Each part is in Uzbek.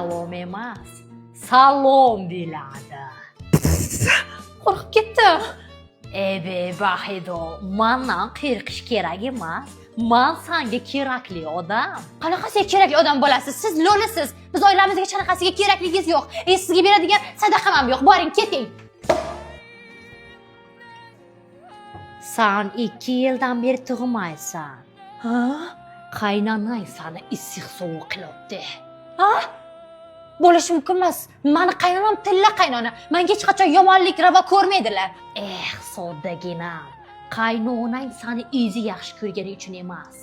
Shalom emas, salom deyiladi. Qo'rqib ketdim. Ebe, Vahido, mandan qo'rqish kerak emas. Man sanga kerakli odam. Qanaqasiga kerakli odam bo'lasiz? Siz lo'lisiz. Biz oilamizga qanaqasiga kerakligingiz yo'q. Sizga beradigan sadaqam ham yo'q. Boring, keting. San 2 yildan beri tug'maysan. Ha? Qaynonang sani issiq sovuq qilibdi. Ha? Bo'lishi mumkin emas. Mani qaynonam tilla qaynona. Menga hech qachon yomonlik ravo ko'rmaydilar. Eh, soddaginam. Qaynonang sani o'zi yaxshi ko'rgani uchun emas.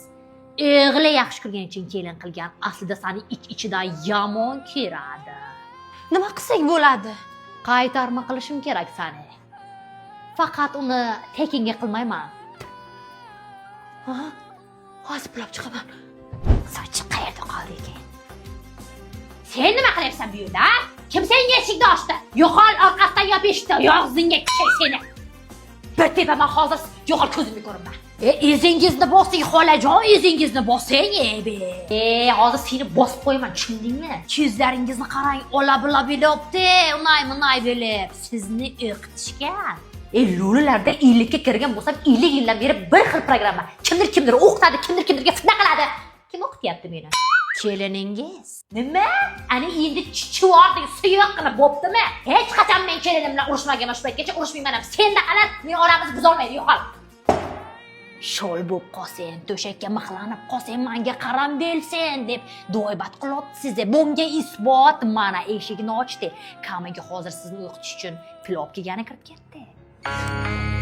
O'g'li yaxshi ko'rgani uchun kelin qilgan. Aslida sani ich-ichidan yomon ko'radi. Nima qilsak bo'ladi? Qaytarma qilishim kerak sani. Faqat uni tekinga qilmayman. Ha? Hozir pul olib chiqaman. Sochi qayerda qoldi ekan? Sen nima qilyapsan bu yerda? Kim senga eshikni ochdi? Yo'qol, orqasidan yop eshikni, og'zingga kishay seni. Bir tepaman hozir, yo'qol ko'zimga ko'rinma. Ezingizni bosing, xolajon, ezingizni bosing, be. Hozir seni bosib qo'yaman, tushundingmi? Ko'zlaringizni qarang, ola bila bilibdi, unay munay bilib. Sizni o'qitishgan. Lo'lilarda 50 ga kirgan bo'lsam, 50 yildan beri bir xil programma. Kimdir kimdir o'qitadi, kimdir kimdirga fitna qiladi. Kim o'qityapti meni? Keliningiz. Nima? Ani endi chichivording, suyuq qilib bo'ptimi? Hech qachon men kelinim bilan urushmaganman, shu paytgacha urushmayman ham. Senda qalat, men oramizni buzolmaydi, yo'qol. Shol bo'lib qolsang, to'shakka mixlanib qolsang, menga qaram belsen deb doibat qilyapti sizni. Bunga isbot mana eshigini ochdi. Kamiga hozir sizni o'qitish uchun pul olib kelgani kirib ketdi.